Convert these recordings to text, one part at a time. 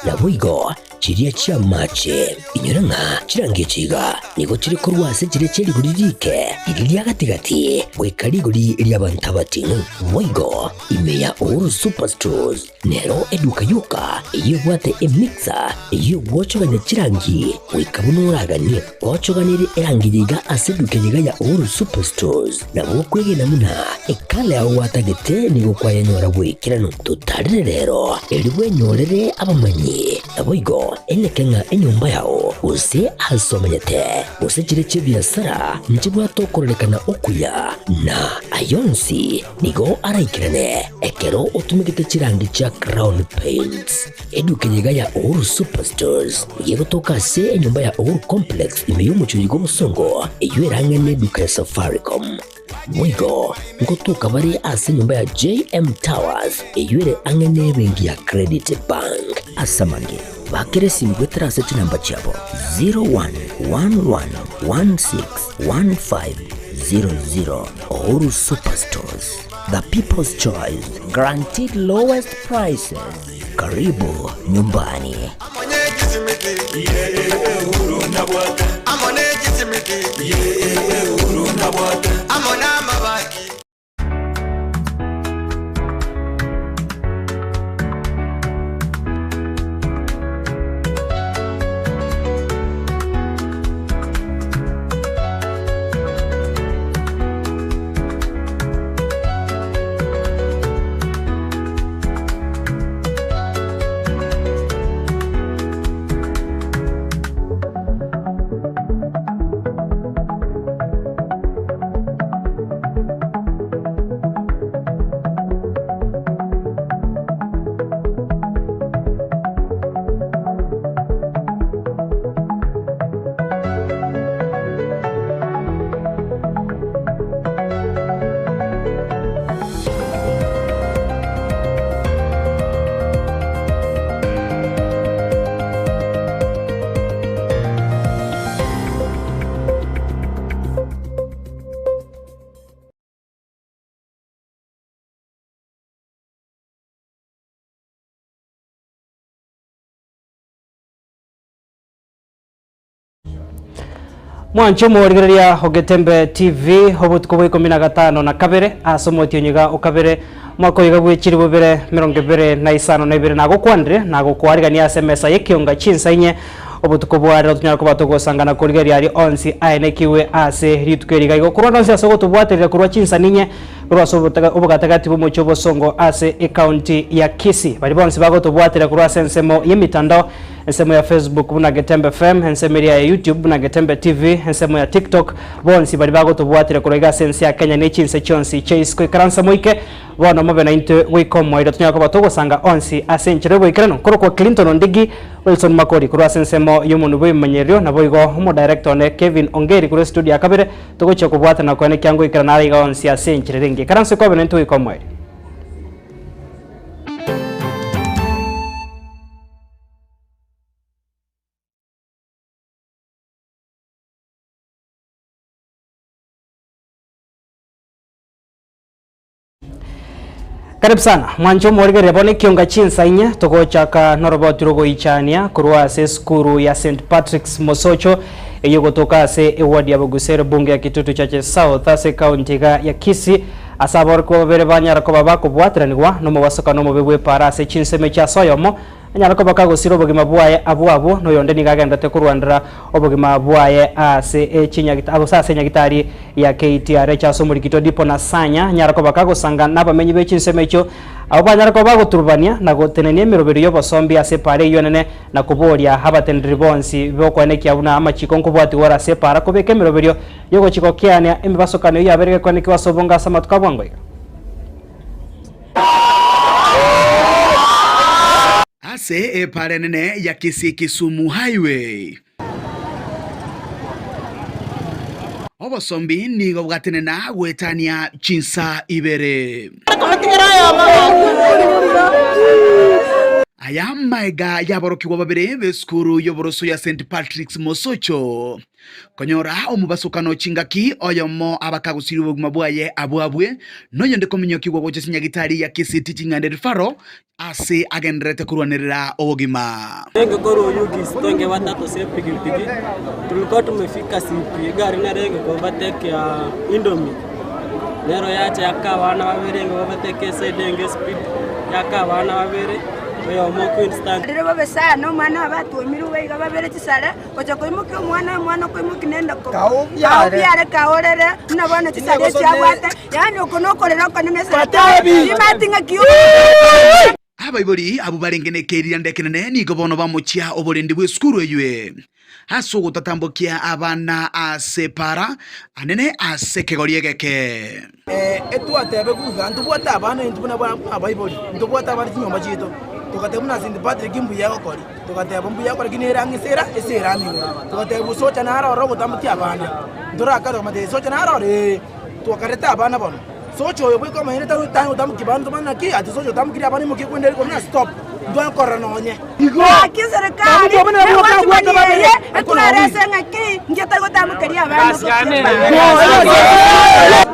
Naboigo chiria chi'amache, inyora ng'a chirangi echi iga nigo chire korwa ase chiria chie rigori riike riria ria gati-gati goika rigori ri'abanto abating'u. Boigo ime ya Uhuru Superstores nero eduka yoka eyio ebwate emixer eyio egwochogania chirangi goika buna oraganie. Gwochoganirie erangi eye iga ase eduka eye iga ya Uhuru Superstores nabo okwegena buna ekala yao gwatagete nigo kwayenyora bw'ekeranu. Totarire rero, erio bwenyorere abamanyi, naboigo eneke ng'a enyomba yao, gose aase omenyete, gose chiria chi'ebiasara nchibwate okororekana okuya, na ay'onsi nigo araikerane ekero otumegete chirangi chia Crown Paints. Eduka eye iga ya Uhuru Superstores nigo egotoka ase enyomba ya Uhuru Complex ime y'omochie oyo bw'obosongo, eyio erang'e neduka ya Safaricom. Boigo ngotoka bare ase enyomba ya JM Towers eyio ere ang'e nebenki ya Credit Bank. Ase amange, bakera esimi goetera ase chinamba chiabo 0111161500. Uhuru Superstores, the people's choice, guaranteed lowest prices. Karibu nyumbani. Mwanche omorigereria o Getembe TV obotuko bwa ikomi na gatano na kabere ase omotienyi iga o kabere mwaka oyo iga bwe chilifu bibere emerongo ebere na isano na ibere nagokwanire nagokoarigania ase emesa y'ekionga chinsa inye obotuko bwa rero tonyare koba togosangana korigereria aria onsi aenekiwe ase rituko eri iga igo korwa nonsi ase ogotobwaterera korwa chinsa ninye korwa ase obogatagati bw'omochie obosongo ase ecounty ya Kisii baria bonsi bagotobwatera korwa ase ensemo y'emitandao Ensemo ya Facebook buna Getembe FM, ensemo eria ya YouTube buna Getembe TV, ensemo ya TikTok, bonsi baria bagotobwatire korwa iga ase ense ya Kenya ne chinse chionsi chia isiko ikaransa moike, bono mobe naintwe goika omoerio tonyare koba togosanga onsi ase enchera y'oboikeranu. Korokwa Clinton Ondigi, Wilson Makori korwa ase ensemo y'omonwe bw'ebimanyererio, naboigo omodirector one Kevin Ongeri korwa estudio ya kabere, togochia kobwatana koene ekiango goikerana are iga onsi ase enchera ere engiya. Ikaransa ikobe naintwe goika omoerio. Karibu sana mwanche omorigereria bono ekionga chinsa inye togochaka noroboti rogoichania korwa ase esukuru ya St Patrick's Mosocho eyio egotoka ase eward ya Bogusero bunge ya Kitutu Churches South ase ekaunti iga ya Kisii Ase aborokigwa babere banyara koba bakobwateranigwa nomobasokano omobe bw'epaara ase chinsemo echi ase oyomo anyare koba kagosira obogima bwaye abwo abwo, na oyonde nigo agenderete korwanera obogima bwaye ase chinyagita gose ase enyagitari ya KTRH ase omorikito Dipo na Sanya anyare koba kagosanga nabamenyi be chinsemo echio abwo banyare koba bagoturubania na gotenenia emeroberio y'obosombi ase epaara eyio enene na koboria abateneneri bonsi b'okoenekia buna amachiko nkobwatigwa ore ase epaara kobeka emeroberio Y'ogochia gokeania emebasokano eyio yabeire gekoanekigwa ase obonge ase amatuko a bwango iga. Ase epaara enene ya Kisii-Kisumu Highway. Obosombi nigo bwatenena goetania chinsa ibere. Aya maega y'aborokigwa babere b'esukuru y'oboroso ya St Patrick's Mosocho konyora omobasokano chingaki oyomo abakagosiria obogima bwaye abwo abwe noyonde kominyokigwa gocha chinyagitari ya Kisii Teaching and Referral ase agendererete korwanerera obogima. Renge korwa Oyugis twenge batato ase epigipigi, tulikuwa tumefika CP, egari nere ege overtake ya Indomie, nero yacha yaka abana babere ege overtake eside enge espeed, yaka abana babere, oyomo okwa instant. Rire bobe sana, omwana obo atwomirwe iga babere chisare, gocha koimokia omwana, omwana okoimokia nende kaobiare kaorere, buna bono chisare echi abwate, yaani oko nokorera okonene ase timanyeti ng'aki. Abaibori abwo barenge nekeriranda ekenene nigo bono bamochia oborendi bw'esukuru eywe, ase ogotatambokia abana ase para anene ase ekegori egeke. Etwatebe iga, ntobwate abana intwe buna abaibori, ntobwate abana chinyomba chiaito, togateba buna St. Patrick mbuya agokori, togateba mbuya agokora lakini ere ang'e ase era ase erami igoro. Togateba osocha naro ororo ogotambokia abana, ntorakare tokamotebia socha naro oro ee, twakareta abana bono, socha oyo bweka omonyene tari tari gotambokia bana tomanye naki ati socha otambokirie abana imokia kwenda ere korwa stop, ntwakorora nonye. Gaki serikali egwachimani eye etwerese ng'aki inki etari gotambokeria abana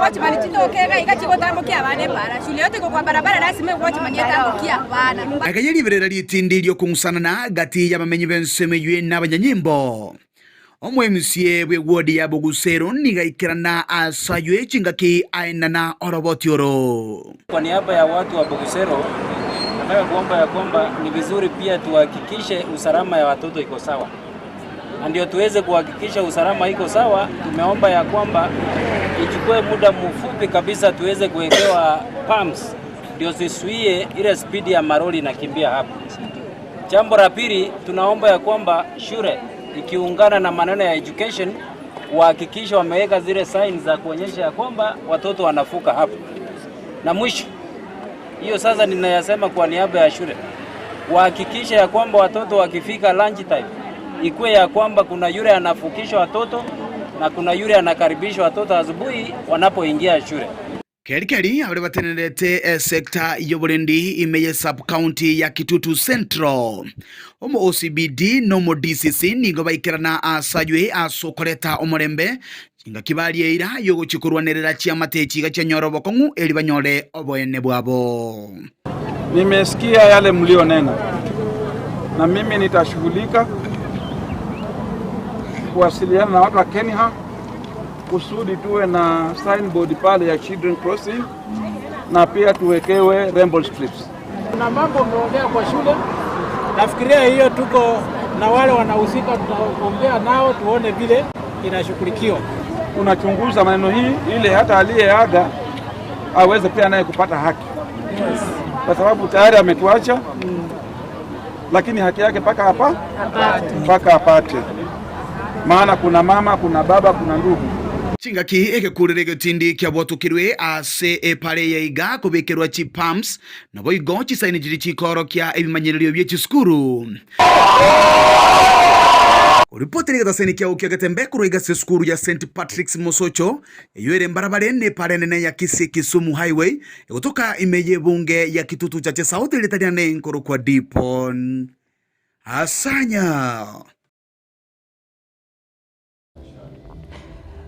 Watchman chitoke iga iga chigotambokia abana ebara shule yote iko kwa barabara lazima ewatchman etambokie abana. Agaya riberera ritindi ri'okong'usanana gati y'abamenyi b'ensemo eyio na abanyanyimbo. Omoemusie bw'ewodi ya Bogusero nigo aikerana ase ayio chingaki aenana oroboti oro. Kwa niaba ya watu wa Bogusero, nataka kuomba ya kwamba ni vizuri pia tuhakikishe usalama ya watoto iko sawa, na ndio tuweze kuhakikisha usalama iko sawa, tumeomba ya kwamba ichukue muda mfupi kabisa tuweze kuwekewa pumps ndio zisuie ile spidi ya maroli inakimbia hapa. Jambo la pili, tunaomba ya kwamba shule ikiungana na maneno ya education wahakikishe wameweka zile signs za kuonyesha ya kwamba watoto wanafuka hapa. Na mwisho, hiyo sasa ninayasema kwa niaba ya shule, wahakikishe ya kwamba watoto wakifika lunch time ikuwe ya kwamba kuna yule anafukisha watoto na kuna yule anakaribisha watoto asubuhi wanapoingia shule. Keri keri abare batenerete esector y'oborendi ime ye sub-county ya Kitutu Central, omo OCBD na omo DCC nigo baikerana ase aywe ase okoreta omorembe chingaki baria eira y'ogochia korwanerera chiamate echi iga chianyora obokong'u eri banyore oboene bwabo. Nimesikia yale mlionena na mimi nitashughulika kuwasiliana na watu wa Kenya kusudi tuwe na signboard pale ya Children Crossing na pia tuwekewe rumble strips. Kuna mambo umeongea kwa shule, nafikiria hiyo tuko na wale wanahusika, tutaongea nao tuone vile inashughulikiwa. Tunachunguza maneno hii ili hata aliyeaga aweze pia naye kupata haki, kwa sababu tayari ametuacha, lakini haki yake mpaka hapa mpaka apate, maana kuna mama, kuna baba, kuna ndugu. Chingaki egekurero egetindi kiabwatokirwe ase epara eye iga kobekerwa chipumps naboigo chisaini chiria chikorokia ebimanyererio bie chisukuru. Oripoti egetaseni kiao kia Getembe korwa iga ase esukuru ya St Patrick's Mosocho eyio ere mbarabare ne epara enene ya Kisii Kisumu Highway egotoka ime y'ebunge ya Kitutu Chache South erieta riane nkorokwa Dipon Asanya.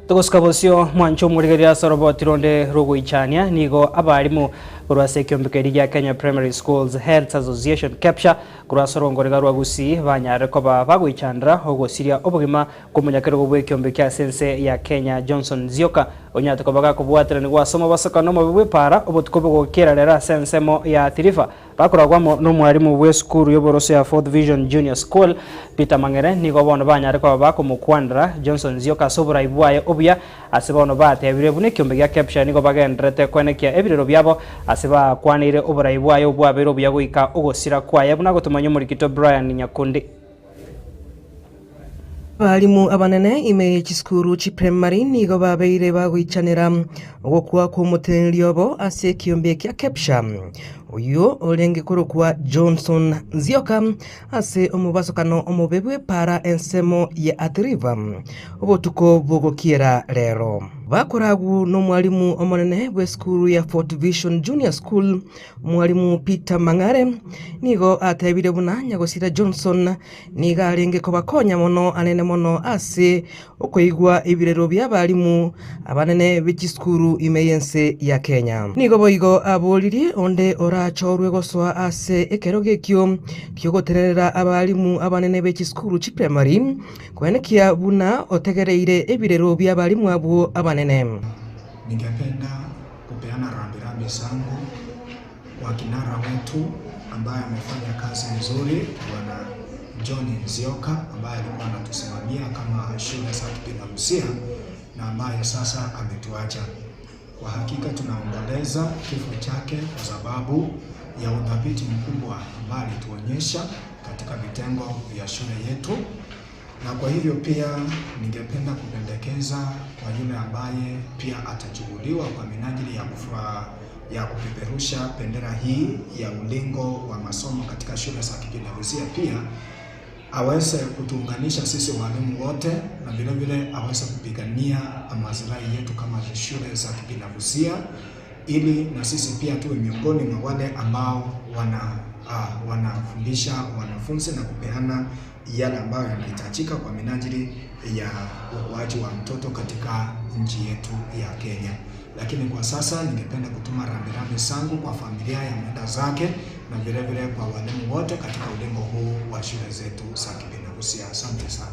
Togosika bosio mwanche omorigereria ase oroboti ronde rogoichania nigo abarimu korwa ase ekiombeko eria gia Kenya Primary Schools Heads Association KEPSHA korwa ase orongorega rwa Gusii banyarire koba bagoichandera ogosiria obogima kw'omonyakerogo bw'ekiombeko ase ense ya Kenya Johnson Nzioka onyarete koba gakobwateranigwa ase omobasokano omobe bw'epaara obotuko bogokera rero ase ensemo ya Athi River Bakoragwa amo nomwarimu bw'esukuru y'oboroso ya Fourth Vision Junior School, Peter Mang'ere, nigo bono banyare koba bakomokwanera Johnson Nzioka ase oborai bwaye obuya ase bono batebire buna ekiombe gia Kepsha nigo bagendererete koenekia ebirero biabo ase bakwaneire oborai bwaye obwabeire obuya goika ogosira kwaye buna gotomanya omorikito Brian Nyakundi. Abalimu abanene ime ye chisukuru chi'premari nigo babeire bagoichanera ogokwa kw'omoteneneri obo ase ekiombe kia Kepsha. Oyio orenge korokwa Johnson Nzioka ase omobasokano omobe bw'epaara ensemo ya Athi River obotuko bw'ogokiera rero. Bakoragwo nomwalimu omonene bw'esukuru ya Fort Vision Junior School, Mwalimu Peter Mang'are, nigo atebire buna nyagosira Johnson nigo arenge kobakonya mono anene mono ase okoigwa ebirero bi'abalimu abanene be chisukuru ime y'ense ya Kenya. Nigo boigo aboririe onde orachorwe gosoa ase ekerogo ekio ki'ogotenerera abalimu abanene be chisukuru chi'primary koenekia buna otegereire ebirero bi'abalimu abwo abanene. Ningependa kupeana rambirambi zangu kwa kinara wetu ambaye amefanya kazi nzuri Bwana John Nzioka ambaye alikuwa anatusimamia kama shule za kibinafsia na ambaye sasa ametuacha. Kwa hakika tunaomboleza kifo chake kwa sababu ya uthabiti mkubwa ambaye alituonyesha katika vitengo vya shule yetu na kwa hivyo pia ningependa kupendekeza kwa yule ambaye pia atachukuliwa kwa minajili ya kufua, ya kupeperusha bendera hii ya ulingo wa masomo katika shule za kibinafsia pia aweze kutuunganisha sisi walimu wote na vile vile aweze kupigania maslahi yetu kama shule za kibinafsia ili na sisi pia tuwe miongoni mwa wale ambao wana wanafundisha wanafunzi na kupeana yale ambayo yanahitajika kwa minajili ya ukuaji wa mtoto katika nchi yetu ya Kenya. Lakini kwa sasa ningependa kutuma rambirambi zangu kwa familia ya mwenda zake na vile vile kwa walimu wote katika ulingo huu wa shule zetu za kibinafsi. Asante sana.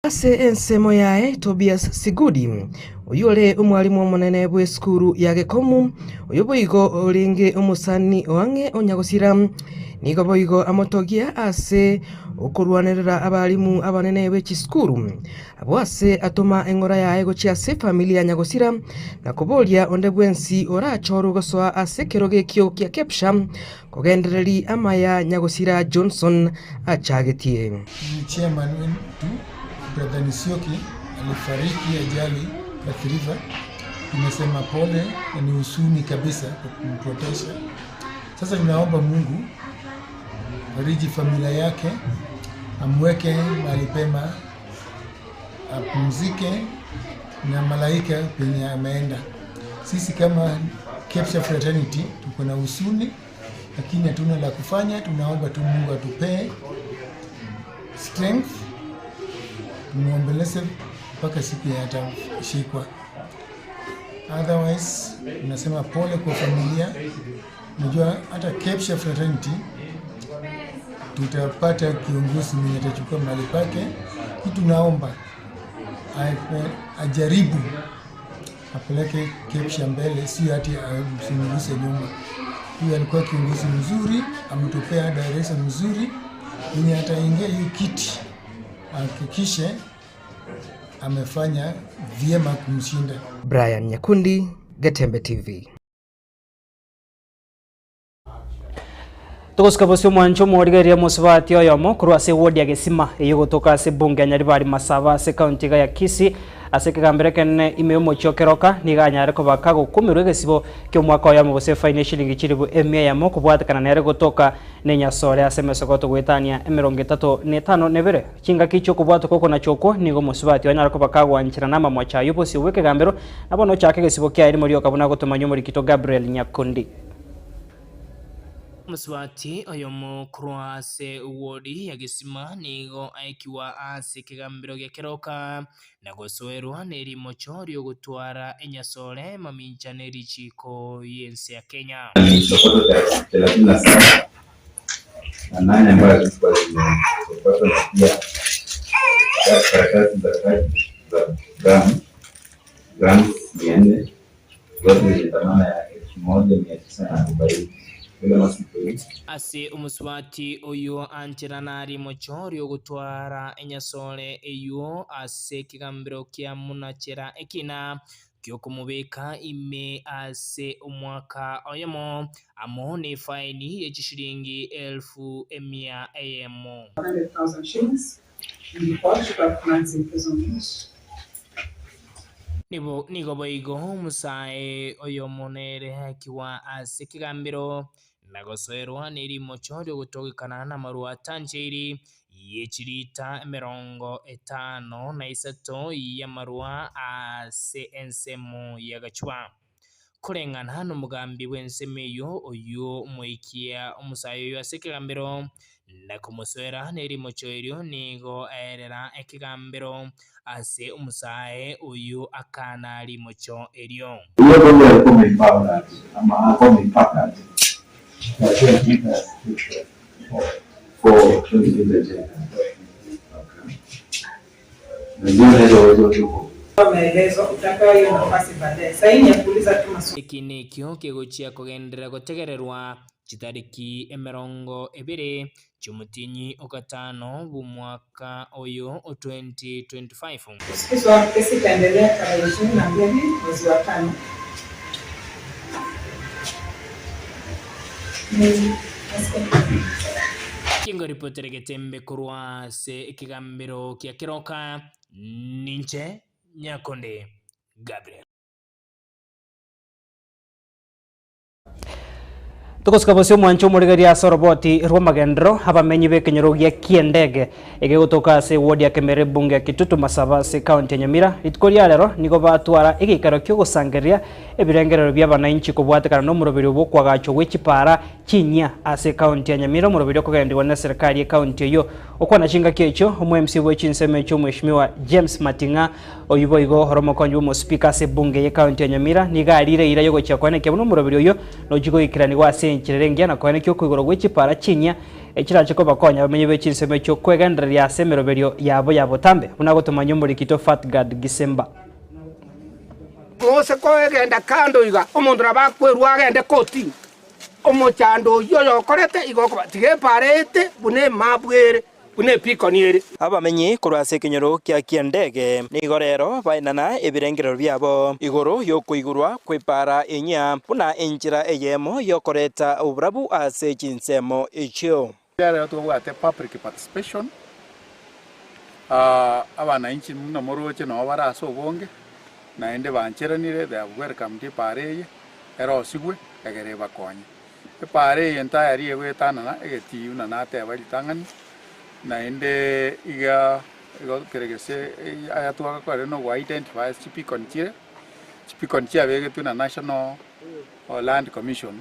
Ase ensemo yaye, Tobias Sigudi, oyio ore omwalimu omonene bw'esukuru ya Gekomu, oyio boigo orenge omosani o ang'e o Nyagosira, nigo boigo amotogia ase okorwanerera abalimu abanene be chisukuru abwo ase atoma eng'ora yaye gochia ase efamiri ya Nyagosira na koboria onde bwensi orachorwe gosoa ase ekerogo ekio kia Kepsha kogendereri amaya Nyagosira Johnson achagetie. Ni chairman wetu Brother Nzioki alifariki ajali Athi River. Tumesema pole na ni huzuni kabisa kwa kumpotesha. Sasa tunaomba Mungu fariji familia yake, amweke mahali pema, apumzike na malaika penye ameenda. Sisi kama Kepsha Fraternity tuko na huzuni, lakini hatuna la kufanya. Tunaomba tu Mungu atupee strength, tumuombeleze mpaka siku ya atashikwa. Otherwise, tunasema pole kwa familia. Unajua hata Kepsha Fraternity tutapata kiongozi mwenye atachukua mahali pake. Kitu naomba ajaribu apeleke Kepsha mbele, sio ati amsimguse nyuma. Huyu alikuwa kiongozi mzuri, ametupea direction mzuri, yenye ataingia hiyo kiti ahakikishe amefanya vyema kumshinda. Brian Nyakundi, Getembe TV. Togosika bosio omwancho omorigereria omosubati oyomo korwa ase eward ya Gesima eyio gotoka ase ebunge ya Nyaribari Masaba ase ekaunti iga ya Kisii ase ekegambero ekenene ime y'omochie o Keroka nigo anyare koba kagokumerwa egesibo ki'omwaka oyomo gose efaini y'eshilingi chilifu emia eyemo kobwatekana nere gotoka nenyasore ase emesogoto goetania emerongo etato na etano na ebere. Chingaki chi'okobwatoka oko nachio okwo nigo omosubati oyo anyare koba kagwancherana amamocho ayio bosio bw'ekegambero na bono ochake egesibo kiaye rimo rioka buna agotomanywa omorikito Gabriel Nyakundi. Omosubati oyomo korwa ase wodi ya Gesima nigo aikigwa ase ekegambero gia Keroka na gosoerwa nerimocho ri'ogotwara enyasore mamincha ne richiiko y'ense ya Kenya. Sokoto 37 na nane ambayo zilikuwa zimesokotwa na pia karatasi za kaki za gramu gramu 400 zote zenye thamana ya 1940. Ase omosubati oyio ancherana rimocho ri'ogotwara enyasore eyio ase ekegambero kia Munachera ekina gi'okomobeka ime ase omwaka oyomo, amo nefaini ye chishilingi elfu emia eyemo. 100,000 shillings and 45 months imprisonment. Nigo nigo boigo omosae oyomo nere akigwa ase ekegambero na gosoerwa nerimocho ri'ogotogekana namarwa atancheiri ye chirita 53 y'amarwa ase ensemo ya Gachua. Koreng'ana nomogambi bw'ensemo eyio, oyio omoikia omosae oyio ase ekegambero na komosoera nerimocho erio nigo aerera ekegambero ase omosae oyio akana rimocho erio. Huyo ndio alikuwa ameipanga aje ama alikuwa ameipaka aje? For 20 meters. Okay. Na ndio unaweza uwezo huko. Maelezo utapewa hiyo nafasi baadaye. Sasa hii ni ya kuuliza tu maswali. Eki nekio kegochia kogenderera gotegererwa chitariki 20 chi'omotienyi o gatano bw'omwaka oyo o 2025. Kusikizwa kesi itaendelea tarehe 22 mwezi wa tano. Kingoripotere getembe korwa ase ekegambero kia keroka, ninche Nyakonde Gabriel. Togosika bosio omwanche omorigereria ase oroboti rw'amagenderero, abamenyi b'ekenyoro gia Kiendege egegotoka ase eward ya Kemera ebunge ya Kitutu Masaba ase ekaunti ya Nyamira, rituko ria rero nigo batwara egeikaro ki'ogosangereria ebirengerero bi'abanainchi kobwatekana nomoroberio bw'okoagachwa gwe chipaara chinyia ase ekaunti ya Nyamira omoroberio okogenderigwa neserikari y'ekaunti eyio. Okwana chingaki echio, omo-MC bwe chinsemo echio Omweshimiwa James Mating'a Oyio boigo ore omokonyi bw'omosipika ase ebunge y'ekaunti ya Nyamira nigo arire eira y'ogochia koenekia buna omoroberi oyio nochie goikeranigwa ase enchera ere engiya na koenekia okoigorwa gwe chipara chinyia echirache kobakonya abamenyi be chinsemo echio kwegendereria ase emeroberio yabo ya botambe buna agotomanyia omorikito Fatgard Gisemba. Gose koegenda kando iga, omonto nabo akwerua agende kotini. Omochando oyio oyokorete igo okoba, tiga epaara ete buna emabu ere. Buna epikoni ere. Abamenyi korwa ase ekenyoro kia Kiandege nigo rero baenana ebirengerero biabo igoro y'okoigurwa kw'epaara enyia buna enchera eyemo y'okoreta oborabu ase chinsemo echio. Rero tobwate public participation, abanainchi buna moroche nabo bare ase obonge, naende bancheranire, they have welcomed epaara eye, erosigwe egere ebakonye. Epaara eye ntayari egoetanana egetii buna nateba ritang'ani, naende iga igo keregese aya twagakorire na ogo identify ase chibeacon chire, chibeacon chiabegetwe na National Land Commission,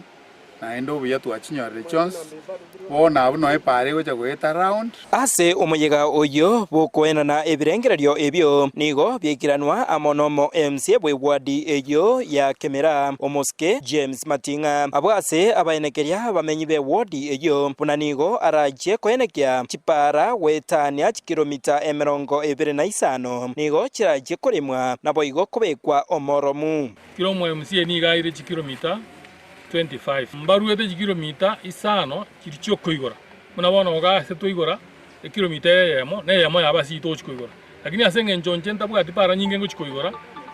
naende obuya twachinyorire chionsi, bono abwo noo epaara egocha goeta round. Ase omoyega oyio bw'okoenana ebirengererio ebio nigo biaikiranwa amo nomo MCA bw'ewadi eyio ya Kemera, omosike James Mating'a. Abwo ase abaenekeria abamenyi b'ewodi eyio buna nigo arachie koenekia chipaara goetania chikilomita 25 nigo chirachie koremwa naboigo kobekwa omoromu. Kera omo MCA nigo aire chikilomita 25. Mbaruete chikilomita isano chiria chi'okoigora. Buna bono iga ase twaigora ekilomita eyemo, na eyemo yabo ase togochia koigora. Lakini ase eng'encho inche ntabwati para nyinge ngochia koigora,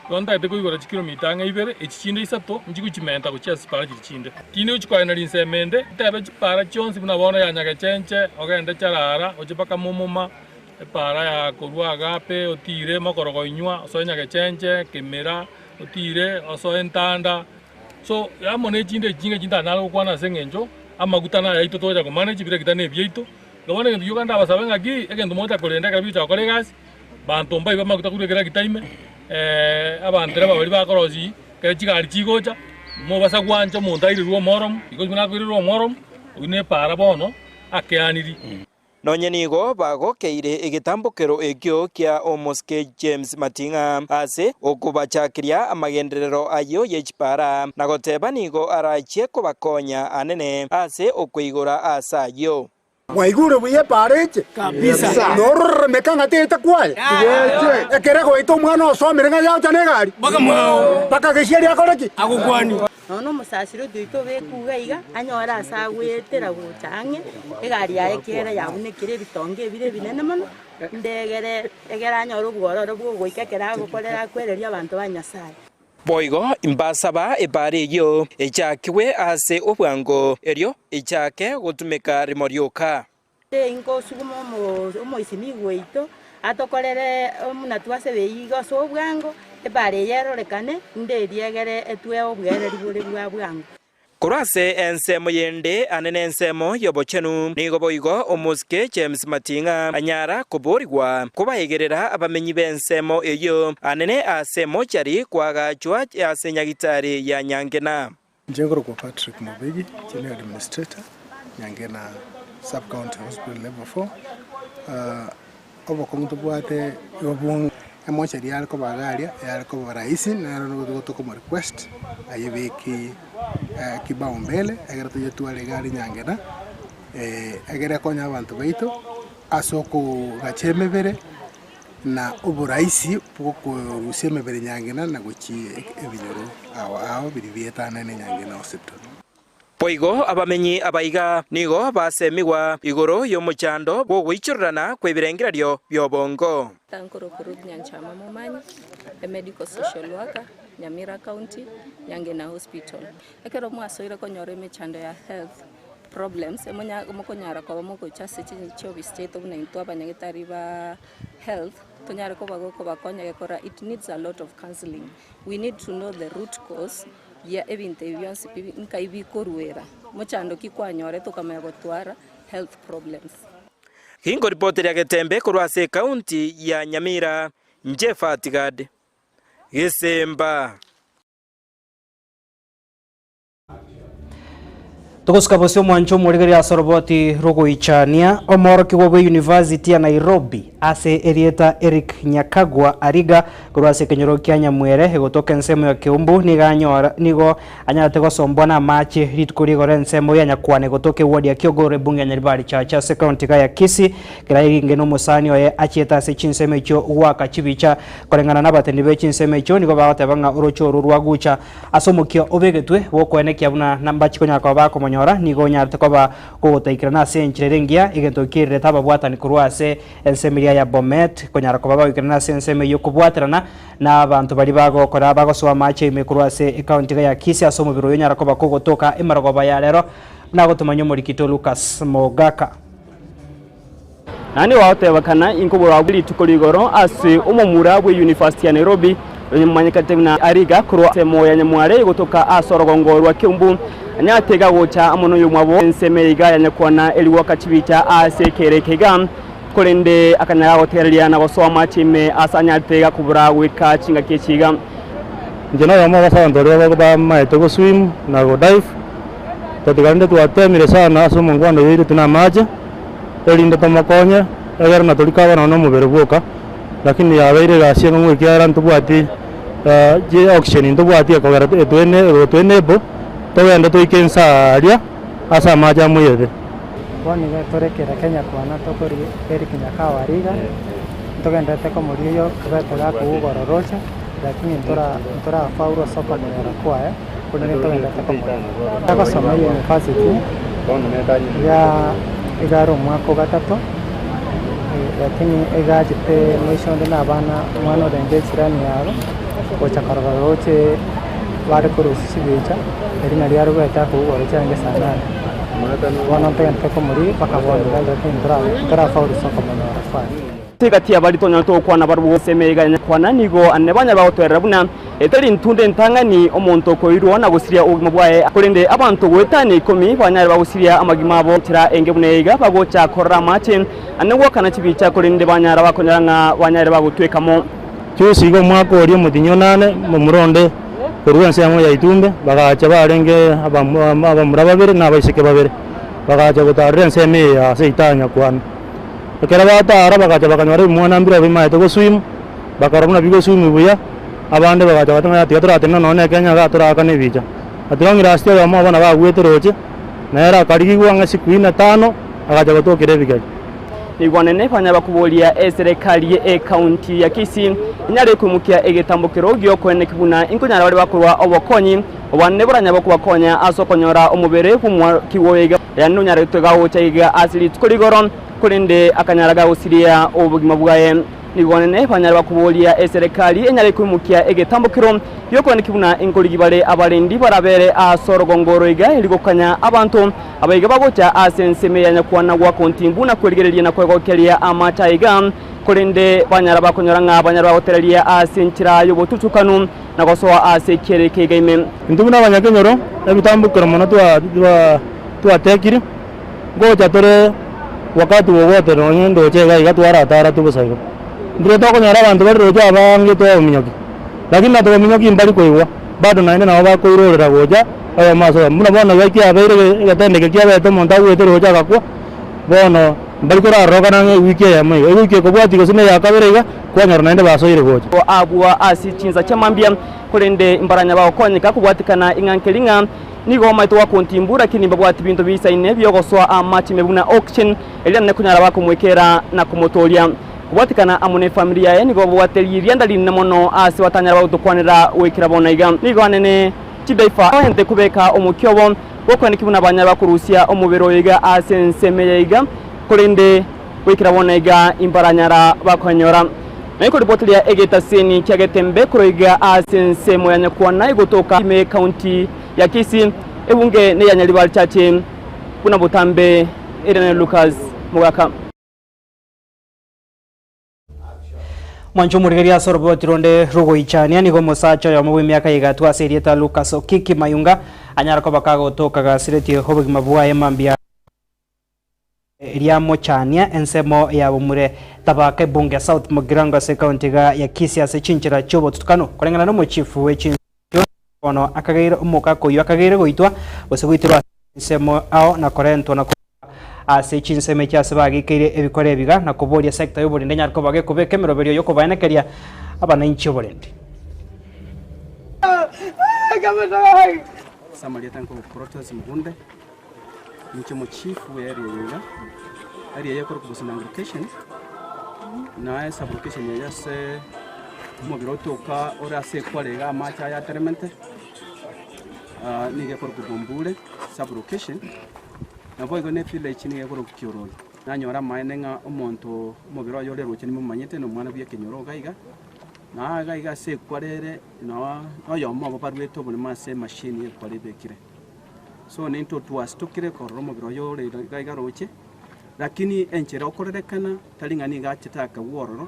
igo ntagete koigora chikilomita ang'e ibere, echi chinde isato nchi gochimenta gochia ase chipara chiria chinde. Tindi gochia koaena rinsemo ende, ntebe chipara chionsi buna bono ya Nyagechenche, ogende Charara, gochia mpaka Momoma, epara ya korwa Agape, otire Mokorogo inywa, osoe Nyagechenche, Kemera, otire osoe Ntanda. So, amo ne chinde echi chinga chintanyare gokwana ase eng'encho amaguta naye aito togocha komanage, ebiregita nebiaito. Igo bono egento gioka ndabasabe ng'aki, egento mogocha korenda ekero bigocha gokora egasi, banto mbaibe amaguta korwa ekeragita ime, abantereba baria bakorosia ekero chigari chigocha, mobasa gwancha omonto airerwe omoromu, because buna akoirerwa omoromu, oyio nepaara bono akeaniri. Nonye nigo bagokeire egetambokero ekio kia omosike James Mating'a ase okobachakeria amagenderero ayio ye chipara, na goteba nigo arachie kobakonya anene ase okoigora aase ayio. Mwaigure buya epaara eche? Nororemeka ng'a teete kwaye? Ekero egoeta omwana osomire ng'a yaocha negari, mpaka gesieri akore ki? Nonya nomosasiro otoito obekwe iga iga, anyore ase agoetera gocha ang'e, egari yaye ekiagera yabunekire ebitonga ebire ebinene mono, ndegere egere anyore obwororo bwa ogoika ekero agokorera akwereria abanto ba Nyasaye. Boigo mbasaba ebaare eyio echakigwe ase obwango, erio echake gotumeka rimo rioka. Ingosuguma omoisinigwa oito atokorere buna twasebeiga ase obwango. Ebara eye erorekane, inde eria egere etwee obwereri bore bwa bwango. Korwa ase ensemo yende ane nensemo y'obochenu, nigo boigo omosike James Mating'a anyara koborigwa kobaegerera abamenyi b'ensemo eyio anene ase emochari koagachwa ase nyagitari ya Nyangena. Inche nkorokwa Patrick Mobegi, General Administrator, Nyangena Sub County Hospital Level 4. Obokong'u tobwate obwo emochari yare koba iga aria, yare koba rahisi nero nigo tokomo request ayebeke kibao mbele egere toyetware iga aria Nyangena, egere ekonye abanto baito ase okogacha emebere na oboraisi bwokorusia emebere Nyangena na gochia ebinyoro ao ao biria bietanene Nyangena Hospital. Boigo abamenyi abaiga nigo basemigwa igoro y'omochando bw'ogoichorerana kw'ebirengererio bi'obongo. Nkorokwa Ruth Nyanchama Momanyi, a medical social worker, Nyamira County, Nyangena Hospital. Ekero mwasoire konyora emechando ya health problems, mokonyara koba mogocha ase chiofisi chiaito buna intwe abanyagetari ba health, tonyare koba gokobakonya gekora it needs a lot of counseling. We need to know the root cause ya ebinto ebi bionsi pi nkai bikoruera, mochando ki kwanyorete okamanya gotwara health problems. Gingoripoteria Getembe korwa ase ekaunti ya Nyamira, inche Fatigad Gesemba. Togosuka bosio omwancho omorigereria ase oroboti rw'ogoichania, omworokigwa bwe University ya Nairobi ase erieta Eric Nyakagwa Ariga korwa ase ekenyoro kia Nyamwere egotoka ensemo ya Keumbu nigo anyora nigo anyarete gosombwa namache rituko rigoro ensemo ya Nyakwana egotoka eward ya Kiogoro ebunge ya Nyaribari Chache ase ekaunti iga ya Kisii kera eringe nomosani oye achiete ase chinsemo echio goaka chibicha koreng'ana nabatendi be chinsemo echio nigo bagoteba ng'a oroche orwo rwagucha Ase omokia obegetwe bw'okoenekia buna mbachi konyara koba bakomonyora, nigo onyarete koba kogotaikerana ase enchera ere engiya, egento kiererete ababwatani korwa ase ensemo eria ya Bomet, konyara koba bagoikerana ase ensemo eyio kobwaterana na abanto baria bagokora bagosoa amache ime korwa ase ekaunti iga ya Kisii ase omobere oyo onyara koba kogotoka emarogoba ya rero, buna agotomanyia omorikito Lucas Mogaka. Naende gwagotebekana inkoborwa rituko rigoro ase omomura bw'eyunifasiti ya Nairobi oyomanyekete buna Ariga korwa ensemo ya Nyamware gotoka ase orogongo rwa Kiambu anyatega gocha amo noyomwabo ensemo eye iga ya Nyakwana erigoaka chibicha ase ekere eke iga korende akanyara gotereria na gosoa amache ime ase anyarete iga kobora goika chingaki echi iga. Inche noyomo ase abanto baria bamaete go swim na go dive, totaiga rende twatemire sana ase omongwana oyo oiretwe na amache. erinde tomokonye, egere natorike abana nomobere bwoka, lakini yabeire egasi eng'ong'u ekiagera ntobwati chi oxygen ntobwati ekogera etwene egotoenable togende toike inse aaria ase amache amoyete. Bono iga tore kera Kenya kwana tokori Eric Nyakao ariga, ntogenderete komoria oyio obete gakogwa ororoche, lakini ntora ntorafaulu ase okomonyora kwaye. Korende ntogenderete komorora. Agosoma eyunifasiti ya iga are omwaka o gatato, lakini iga achete moisho onde na abana omwana orenge echirani yabo, gocha korora roche bare korusia chibicha, erio nario arobete akogwa oroche arenge saa nane. Bono ntogenderete komoria mpaka bono iga lakini ntora ntorafaulu ase okomonyora kwaye. Tigati y'abaria tonyarete gokwana barabwo ase emeyega ya nyakwana, nigo ane banyare bagotoerera buna etari ntunda entang'ani omonto okoirwa na gosiria obogima bwaye, korende abanto goetania ikomi banyare bagosiria amagima abo enchera enge buna eyeiga, bagocha korora amache ane goakana chibicha, korende banyara bakonyora ng'a banyare bagotwekamo. Juzi iga omwaka oria omotinyi onane, momura onde korwa ensemo ya Itumbe, bagacha barenge abamura babere na abaiseke babere, bagacha gotarera ensemo eye ya seita ya Nyakwana. Ekero bataara bagacha bakanyora ebimwana mbire bimaete goswim, bakarora buna bigoswim buya, abande bagacha bagateba ng'a tiga toratenena nonya na ekenya igaa toraakane ebicha. Atirongire ase oyomo obo nabo agwete roche, na ere akarigigwa ang'e siku ine tano, agacha gotokera ebigeri. Nigo nene banyare bakoboria eserekari ye ekaunti ya Kisii enyare koimokia egetambokero gi'okoeneki buna inkonyara bare bakorwa obokonyi obwane boranyare kobakonya ase okonyora omobere bw'omworokigwa oyo iga yaani nonyaretwe gagocha iga ase rituko rigoro korende akanyara gagosiria obogima bwaye. Nigo nene banyare bakoboria eserekari enyare koimokia egetambokero gi'okoeneki buna inkorigi bare abarendi barabere ase orogongo oro iga eri gokanya abanto abaiga bagocha ase ensemo ya nyakwana gwa kontimbu na kwerigereria na kwegokeria amache aiga. Korende banyara bakonyora ng'a banyare bagotereria ase enchera y'obotutukanu na gosoa ase ekiere ekeiga ime. Intwe buna abanyakenyoro, ebitambukero mono twatekire, ngocha tore wakati wowote nonye ndoche iga iga twaratara tu bosa igo. Intwe tokonyora abanto bare roche abange twabaminyokia, lakini natobaminyokia mbari koigwa, bado naende nabo bakoirorera gocha oyomo ase oyomo. Buna bono iga kiabeire egetendo eke kiabete omonto agwete roche agakwa, Bono mbari korarorokana ng'a ewiki eyemo iga, ewiki ekobwatia gose neya kabere iga, kwanyora naende basoire gocha. Abwo ase chinsa chia mambia, korende mbaranya bagokonyeka kobwatikana ing'a nkeri ng'a nigo omanyete gwakontimbu, lakini mbabwati binto biisaine bi'ogosoa amache ime buna oxygen, erio nane konyara bakomwekera na komotooria. Kobwatikana amo nefamiri yaye nigo babwate ririanda rinene mono ase batanyara bagotokwanera goikera bono iga. Nigo anene chidaifa baente kobeka omokia obo Gokwaneki buna banyare bakorusia omobere oyo iga ase ensemo eye iga, korende goikera bono iga imbaranyara bakonyora. Na ikoripoti ria egetaseni kia Getembe korwa iga ase ensemo ya Nyakwana egotoka ime y'ecounty ya Kisii, ebunge neya Nyaribari Church buna botambe ere na Lucas Mogaka. Mwanche omorigereria ase oroboti ronde rogoichania, nigo omosacha oyomo bw'emiaka ya igatwa ase erieta Lucas Okiki Mayunga anyare koba kagotoka gasiretie obogima bwaye mambia riamochania ensemo ya bomure Tabaka ebunge ya South Mugirango ase ekaunti iga ya Kisii ase chinchera chi'obotutukanu koreng'ana nomochifu bwe chinse bono akageire omogaka oyio akageire goitwa gose goiterwa ase ensemo ao na korentwa na Ase chinsemo echi ase bagekeire ebikora ebiga na koboria sector y'oborendi enyare koba gekobeka emeroberio y'okobaenekeria abanainchi oborendi. Ase amarieta nkoba Protas Mugunde, ninche omochief bwe area eye iga, area eye ekorokwa Bosinango location, na esub-location eye ase omobere otoka ore ase ekware iga amache aya ateremente, nigo ekorokwa Bombure sub-location. Naboigo ne village nigo ekorokwa Kiorori. Nanyora amaene ng'a omonto omobere oye ore roche nimomanyete na omwana bw'ekenyoro iga iga, na iga iga ase ekware ere noa noyomo obo baruete oboremo ase emachine ya ekware ebekire. So nintwe twasitokire korora omobere oye ore iga iga roche, lakini enchera okorerekana tari ng'a nigo achete akagwa ororo,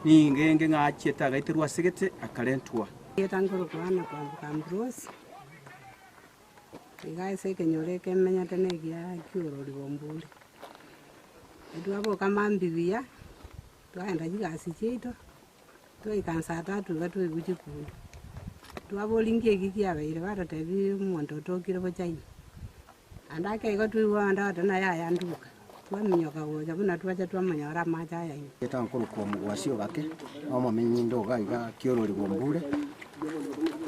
nigo enge ng'a achiete agaiterwa ase gete akarentwa. Erieta nkorokwa Anna Kwamboka Ambrose. Iga ase ekenyoro eke menyete na egia ki'orori bombori. Twaboka mambia buya, twaenda chigasi chiaito, twaika saa tatu iga twaigwa chikuri. Twaboria nki eki kiabeire batotebia omonto otokire bochaina. Naende ake igo twaigwa abande bagoteba ng'a yaya nduka, twaminyoka gocha buna twacha twamonyora amache aya ime. Erieta nkorokwa omogwasi ogake, na omomenyi inde iga iga ki'orori bw'ombure.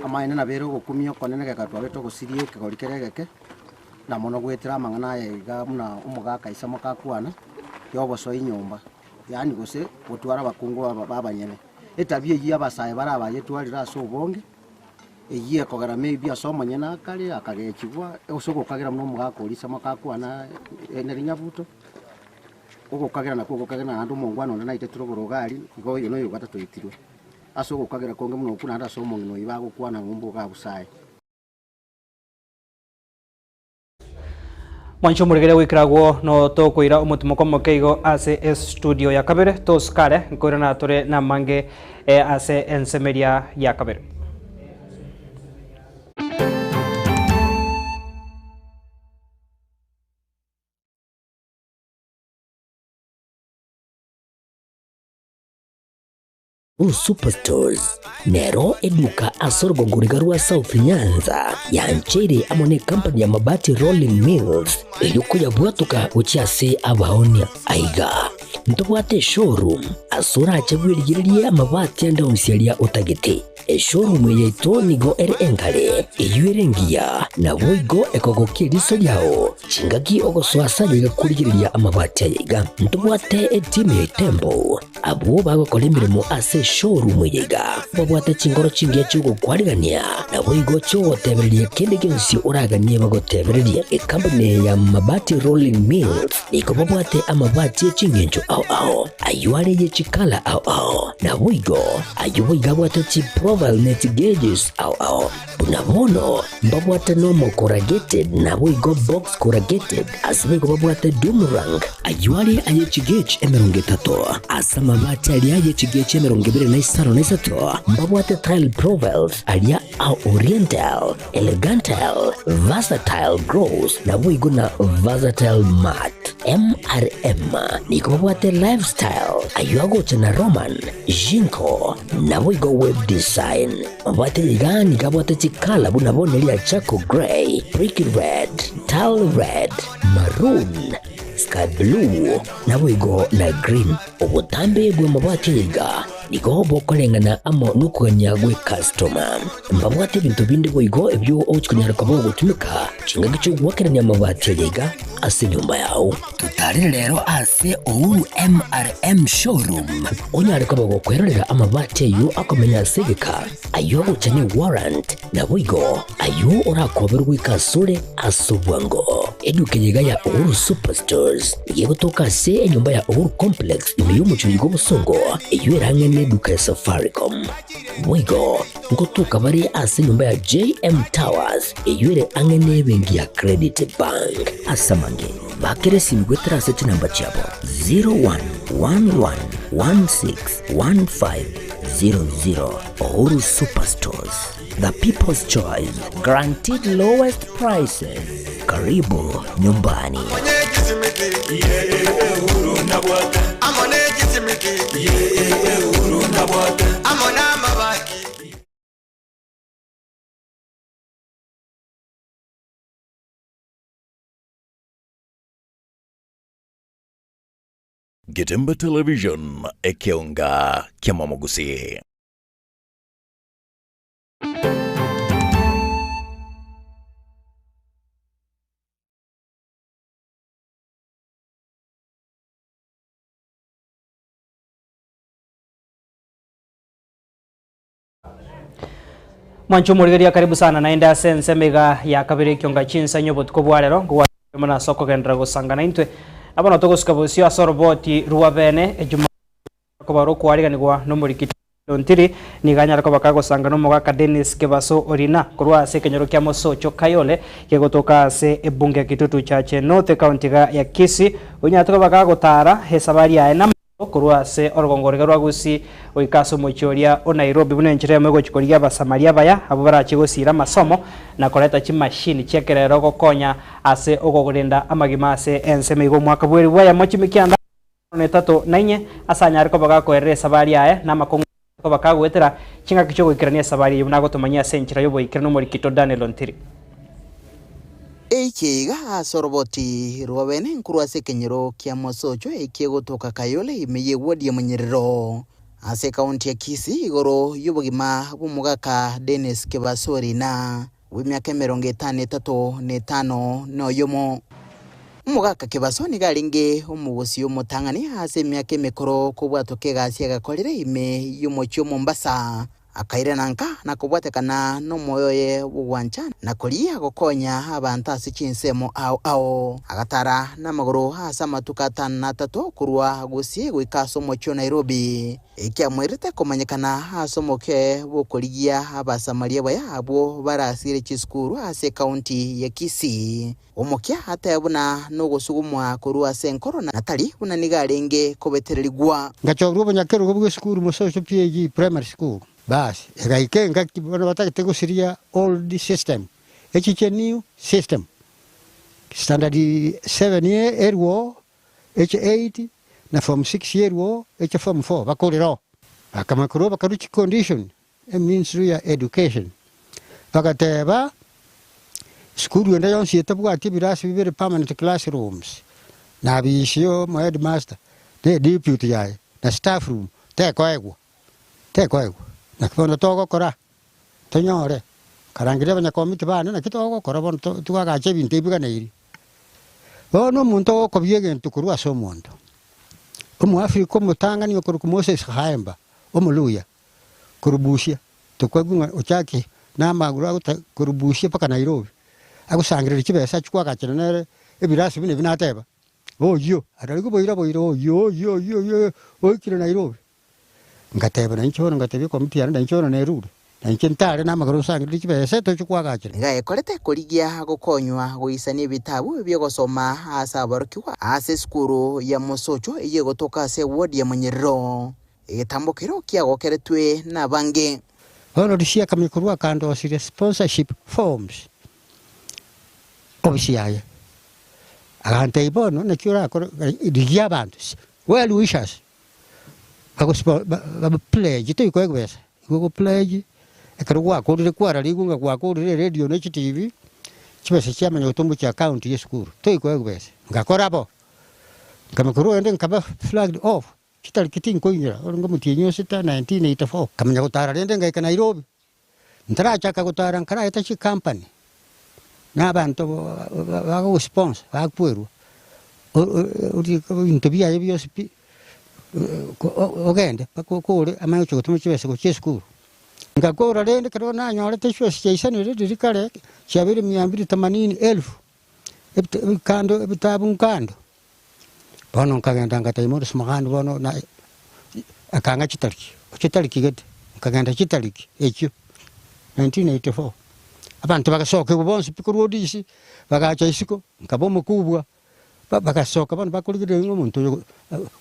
Amaene nabere ogokumia okonene geka twabete ogosiria ekegori kere egeke, na mono goetera amang'ana aya iga buna omogaka ise mokakwana, y'obosoi nyomba, yaani gose gotwara abakungu aba b'abanyene. Etabia eyio abasae bare abayetwarire ase obonge, eyio ekogera maybe ase omonyene akare akagechigwa, ase ogokagera buna omogaka oria ise mokakwana nere nyabuto, ogokagera nakwo ogokagera naende omongwana onde naitetire oboroga aria, igo oyo noyo ogatoitirwe. Ase ogokagera konge buna okwo naende ase omong'ina oyio bagokwana ng'a omboga abusae. Mwanche omorigereria goikera agwo no tokoira omotimoko omoke igo ase estudio ya kabere tosukare nkoirana tore namange ase ensemeria ya kabere. Blue Superstores nero eduka ase orogongo riga rwa South Nyanza yancheire amo ne company ya Mabati Rolling Mills erio koyabwatoka gochia ase abaonia. Aiga ntobwate eshowroom ase orache bwerigererie amabati ande onsi aria otagete. Eshowroom eye yaito nigo ere engare, eyio ere engiya, naboigo ekogokia eriso riao. Chingaki ogosoa ase aye iga korigereria amabati aya iga. Ntobwate etimu ya Itembo. Abwo bagokora emeremo ase eshowroom eye iga babwate chinkoro chingiya chi'ogokwarigania, naboigo chi'ogotebereria kende gionsi oraganie bagotebererie. Ekampuni eye ya Mabati Rolling Mills nigo babwate amabati e chingencho ao ao, ayio are ye chikala ao ao, naboigo ayio boigo abwate chiprofile ne chigauges ao ao. Buna bono mbabwate nomo corrugated naboigo box corrugated, ase boigo babwate doom rank, ayio are aye chigauge 30 ase. amabati aria ye chigechi 23 mbabwate tile profiles aria a Oriental, Elegantal, Versatile Gross naboigo na Versatile Matte. MRM nigo babwate Lifestyle ayio agocha na Roman, Jinko naboigo Web Design. Mabwate iga nigo abwate chikala buna bono eria Charcoal Grey, Brick Red, Tile Red, Maroon, Sky Blue naboigo na Green. Obotambe bw'amabati aya iga nigo bokoreng'ana amo nokogania gw'ekastoma. Mbabwate ebinto binde boigo ebio ogochia konyara koba ogotumeka chingaki chi'ogoakerania amabati aya iga ase enyomba yao. Totarere rero ase Uhuru MRM Showroom onyare koba gokwerorera amabati ayio akomenya ase egeka, ayio agocha ne warrant, naboigo ayio orakoberwe goika asore ase obwango. Eduka eye iga ya Uhuru Superstores nigo egotoka ase enyomba ya Uhuru Complex ime y'omochie oiga obosongo, eyio ere ang'e neduka ya Safaricom. Boigo ngotoka bare ase enyomba ya JM Towers eyio ere ang'e nebenki ya Credit Bank. Ase amange, bakera esimi goetera ase chinamba chiabo 0111161500. Uhuru Superstores, the people's choice, guaranteed lowest prices. Karibu nyumbani. Getembe Television, ekeonga kiamamogusi. Mwancho omorigereria karibu sana naende ase ensemo iga ya kabere ekionga chinsanyo obotuko bwa rero ngogwatire mono ase okogenderera gosangana intwe. Na bono togosuka bosio ase oroboti rwa bene ejuma koba rokwariganigwa nomorikiti Ontiri nigo anyare koba kagosanga nomogaka Dennis Kebaso Orina korwa ase ekenyoro kia Mosocho Kayole kegotoka ase ebunge ya Kitutu Chache North ecounty iga ya Kisii onyarete koba kagotara esabari yaye na Korwa ase orogongo roria rwa Gusii goika ase omochie oria o Nairobi buna enchera eyemo egochia korigia Abasamaria abaya abwo barachie gosiira amasomo na koreta chimashini chi'ekerero gokonya ase okorenda amagima ase ensemo igo omwaka bw'eribu eyemo chimikianda na etato na inye ase anyare koba gakoerera esabari yaye na amakong'u koba kagoetera chingaki chi'ogoikerania esabari eyio buna agotomanyia ase enchera y'oboikeranu omorikito Daniel Ontiri. Eike iga ase oroboti rw'abene nkorwa ase ekenyoro kia Mosocho ekegotoka Kayole ime y'eward ya Munyerero ase ekaunti ya Kisii igoro y'obogima bw'omogaka Dennis Kebaso Orina bw'emiaka emerongo etano etato na etano na oyomo. Omogaka Kebaso nigo arenge omogosi omotang'ani ase emiaka emekoro kobwatoka egasi agakorire ime y'omochie o Mombasa. Akairana nka na kobwatekana nomoyo oye bw'ogwancha na koria gokonya abanto ase chinsemo ao ao. Agatara namagoro ase amatuko atano na atato korwa Gusii goika ase omochie o Nairobi, ekiamoirete komanyekana ase omoke bw'okorigia Abasamaria baya abwo barasire chisukuru ase ekaunti ya Kisii. Omokia atebe buna nogosugumwa korwa ase enkoro na tari buna nigo arenge kobetererigwa. Ngachorwa obonyakerogo bw'esukuru Mosocho PAG Primary School. Basi egaika engaki bono batagete gosiria old system echiche new system. Standard seven erwo eche eight na form six erwo eche form four bakorera oo. Bakamanya korwa bakarwa chicondition Eministry ya Education bagateba sukuru ende yonsi etabwati ebirasi bibere permanent classrooms na abisi omo headmaster na eduputy yaye na staff room tekoegwa tekoegwa. Naki bono togokora tonyore nkarangeria abanyakomiti bane naki togokora bono twagacha ebinto ebi biganeirie. Bono omonto ogokobia egento korwa ase omonto, Omoafrika omotang'ani okorokwa Moses Khaemba, Omoluya, Korubusia, tokoigwa ng'a ochake namagoro agota korubusia mpaka Nairobi, agosangereria chibesa achie koagachera nere ebirasi buna ebi nateba, oyio, ararigwe boira boira oyio oyio oyio oyio oikire Nairobi. Ngateba nainche bono ngatebia ekomiti yane nainche bono nerure. Na inche ntare namagoro nsangererie chibesa toche koagachera. Nigo ayekorete korigia gokonywa goisania ebitabu bi'ogosoma ase aborokigwa ase esukuru ya Mosocho eyio egotoka ase eward ya Monyerero. Egetambokero kiagokeretwe nabange. Bono Lucia akamanya korwa akandosirie sponsorship forms ofisi yaye. Agantebia bono naki orakore rigia abanto well wishers ba pledge toikoa ebesa, igo ogo pledge ekero gwakorire kwararigwe ng'a gwakorire eredio ne chitivi, chibesa chiamanya gotomwa gochia account ya esukuru, toikoa ebesa. Ngakora bo, nkamanya korwa rende nkaba flagged off. Chitariki tinkoinyora, orenge omotienyi o sita, 1984, nkamanya gotara rende ngaika Nairobi. Ntarachaka gotara nkaraeta chicompany na abanto bagosponsor bakwerwa ebinto biaye bionsi pi ogende mpaka okore amanye gochia gotoma chibesa gochia esukuru. Ngakora rende ekero nanyorete chibesa chiaisanire riria kare chiabeire mia mbili themanini elfu, ebikando ebitabu nkando. Bono nkagenda ngatebia Morris Mogani bono na akang'a chitariki, chitariki gete, nkagenda chitariki echio 1984, abanto bagasokigwa bonsi pi korwa odisi, bagacha isiko, nkaba omokubwa, ba- bagasoka bono bakorigereria ng'a omonto oyo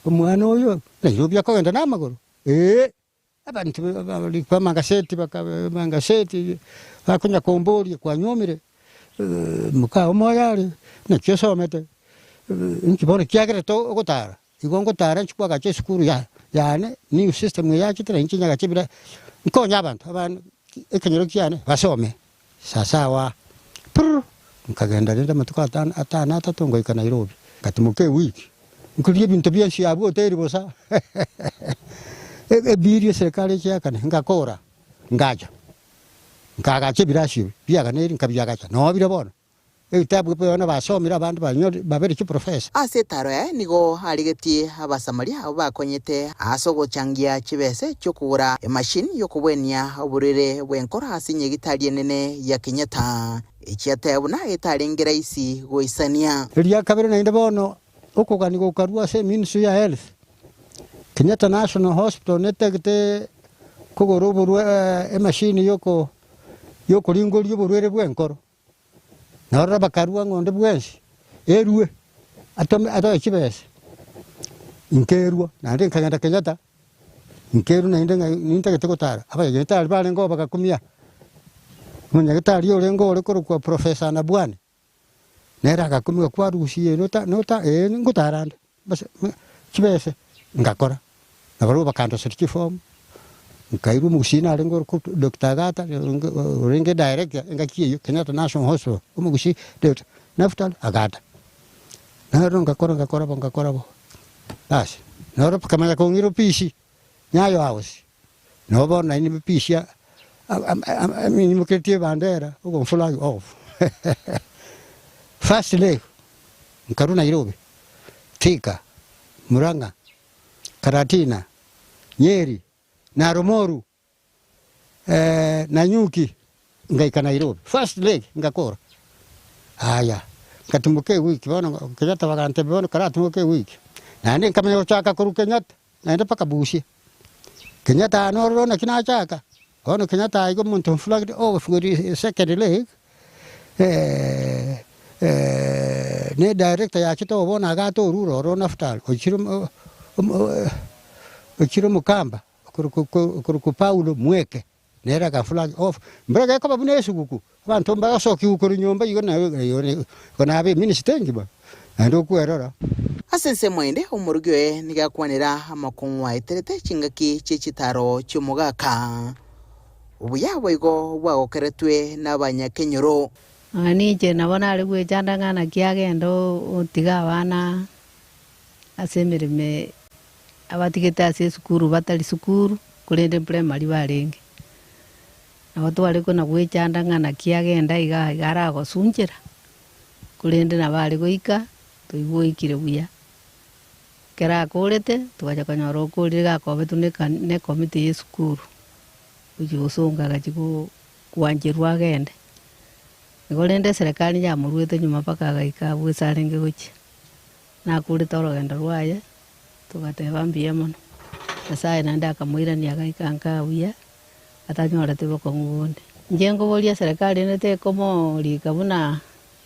omwana oyo Nairobi akogenda na amagoro eh. Abanto barikwa amagaseti bakaba amagaseti bakonya komboria kwanyuomire moka omoyo are naki osomete inki bono kiagerete ogotara igo ngotara inche kwagacha esukuru ya yane new system eye yachete na inche nyagache bira nkonye abanto abana ekenyoro kiane basome sasawa prr nkagenda rende amatuko atano atano atato ngoika Nairobi ngatimoka ewiki. Nkoria ebinto bionsi abwo hoteli bosa ebill eserekari echiakane ngakora ngacha nkagacha ebirasi ebi biaganeri nkabiagacha noo bire bono ebitabu ebi bono basomire abande banyori babere chiprofessor. Ase etaro yaye nigo arigetie Abasamaria abwo bakonyete ase ogochangia chibese chi'okogora emashini y'okobwenia oborwaire bw'enkoro ase enyagitari enene ya Kenyatta. Echiateba buna etarenge raisi goisania. Eria kabere naende bono okogania gokarua ase eministry ya health, Kenyatta National Hospital netagete kogora oborwa emachine yoko yokoringoria oborwaire bwa enkoro. Norora bakarua ng'a onde bwensi erue atome atoe chibesa, nkerua naende nkagenda Kenyatta, nkerua naende ng'a nintagete gotara, abanyagetari barenge oo bagakumia, omonyagetari orenge ore korokwa Professor Anabwani. Nere agakumia kwarusia ere nota nota ee ngotara nde bas chibese ngakora. Na barabwo bakandoseria chifomu, nkairwa omogusii narenge ore korokwa Doctor Agata orenge orenge director engaki eyio Kenyatta National Hospital, omogusii Doctor Naftali Agata. Naro ngakora ngakora bo ngakora bo, basi noro bakamanya kong'ira ofisi, Nyayo House, Nabo bono naende nimepisia nyimokeretie ebandera ogo flag off first leg nkarwa Nairobi, Thika, Murang'a, Karatina, Nyeri, Narumoru, Nanyuki ngaika Nairobi first leg ngakora. Aya ngatimoka ewiki bono Kenyatta bagantebia bono karatimoke ewiki naende nkamanya gochaka korwa Kenyatta. Naende mpaka Busia. Kenyatta aa nororo naki nachaka, bono Kenyatta aiga omonto nfulagete ogofugeria second leg, ne director yachete oo bono agata orure ororo Naftali ochire omo ochire omokamba okorokwa Paulo Mweke, nere aga flag off. Mbura gekoba buna esuguku, abanto mbagosokiwa korwa nyomba igo igo nabe eminister engima, naende okwerora. Ase ensemo ende omorugi oye nigo akwanera amakong'u aeterete chingaki chie chitaro chi'omogaka. Obuya boigo bwagokeretwe nabanyakenyoro. Nonya ninche nabo nare gwechanda ng'a naki agende otiga abana ase emeremo abatigete ase esukuru batari sukuru, korende primary barenge. Nabo tware kona gwechanda ng'a naki agenda iga iga aragosunchera, korende nabo are goika toigwe oikire buya. Ekero akorete, twacha konyora okorire gakobetwe na eka na ekomiti ya esukuru, gochia gosonga agachia go gwancherwa agende. Igo rende eserekari yamoruete nyuma mpaka agaika abwo ase arenge gochia. Nakorete orogendo rwaye, togateba mbuya mono. Nyasaye naende akamoirania agaika nkaa buya, Atanyoreti bokong'u bonde. Inche nkoboria eserekari ende tekomorika buna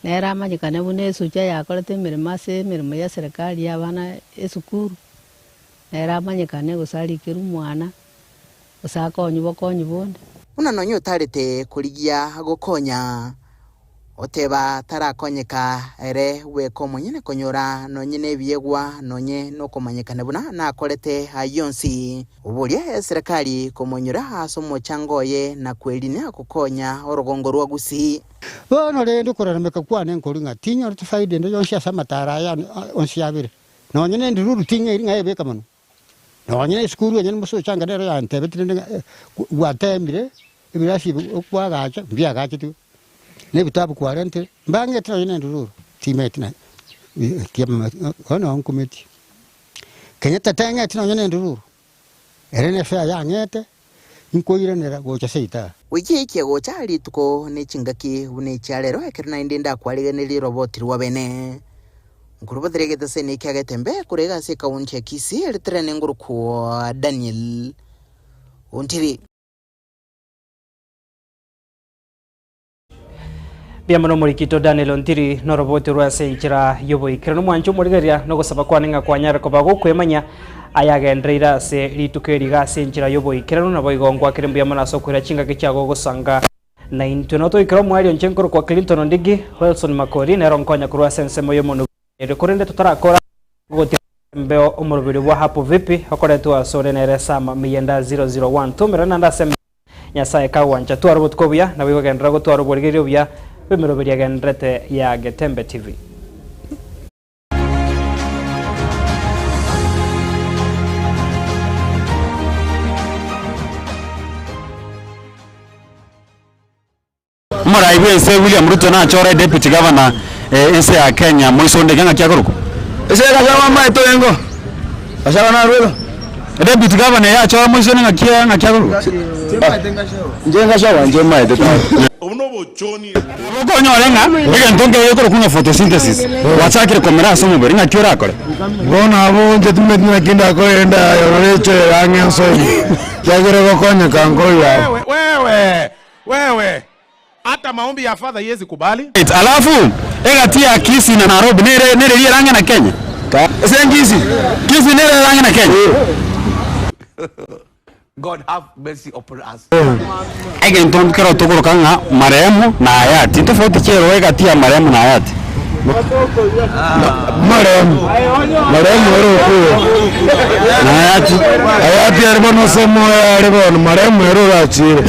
nere amanyekane buna esucha yakorete emeremo ase emeremo ya eserekari ya abana esukuru, nere amanyekane gose arikerwe omwana, gose akonywe bokonyi bonde. Buna nonya otarete korigia gokonya, Oteba tarakonyeka ere bweka omonyene konyora nonye nebiegwa nonye nokomanyekana buna nakorete ayio onsi. Oborie eserekari komonyora ase omochango oye na kwerinia gokonya orogongo rwa Gusii. Bono rende okorarameka kwane nkori ng'a tinyoreti faida ende yonsi ase amataaro aya onsi abere, nonye nendururu ting'eiri ng'a ebeka mono. Nonye na esukuru enyene mosochanga nero yantebeti rende ng'a gwateemire ebirasi ebi okwagacha mbiagachetigwe, na ebitabu kwarentire, mbang'ete nonye na endururu, timanyeti na bono nkumeti. Kenyatta teng'eti nonye na endururu, ere ne efare yang'ete, nkoiranera gocha seita. Goika ekia gocha rituko ne chingaki buna echia rero, ekero naende ndakwarigenerie roboti rw'abene. Nkorubatere egeteseni ekia Getembe korwa iga ase ekaunti ya Kisii, eritere nengorokwa Daniel Ontiri. Mbuya mono omorikito Daniel Ontiri noroboti rwe ase enchera y'oboikeranu. Mwanche omorigereria nogosaba kwane ng'a kwanyare koba gokwemanya ayagendereire ase rituko eri iga ase enchera y'oboikeranu. Naboigo ngwakere mbuya mono ase okoira chingaki chiago gosanga naintwe. Notoikera omoerio inche nkorokwa Clinton Ondigi, Wilson Makori nero nkonya korwa ase ensemo y'omonwe bw'erio. Korende totarakora gotiga embeo omoroberio bwa Hapo Vipi okoretwa asore nere Sam Miyenda 001. Tomerane naende ase Nyasae kagwancha tware obotuko obuya, naboigo genderera gotwara oborigereria obuya bw'emeroberio egendererete ya Getembe TV. Omorai bw'ense William Ruto nachore Deputy Governor ense ya Kenya moisonde ekiang'a kia korokwa. Ase gachagua amaete oengo, gachagua narwego. Deputy Governor eye achore moisonde ng'aki ng'aki akorokwa. Inche ngachagua inche maete ta. Nabo okonyore ng'a egento nkere gekorokwa ng'a photosynthesis gwachakire komera ase omobere ng'aki orakore. Bono abwo inche timanyeti naki ndakore rende aye orore echela ang'e ensoni, ekiagera ogokonyeka nkoyo abo. Wewe wewe hata maombi ya father yezi kubali. Alafu egati ya Kisii na Nairobi nere nere riera ang'e na Kenya? Ase Kisii? Kisii nere ere ang'e na Kenya? God have mercy upon us. Egento nkero tokoroka ng'a marehemu na hayati, ntofauti ki ero egati ya marehemu na hayati? Marehemu, marehemu ere okure. Na hayati? Hayati ere bono ase omoyo are bono, marehemu ere orachire.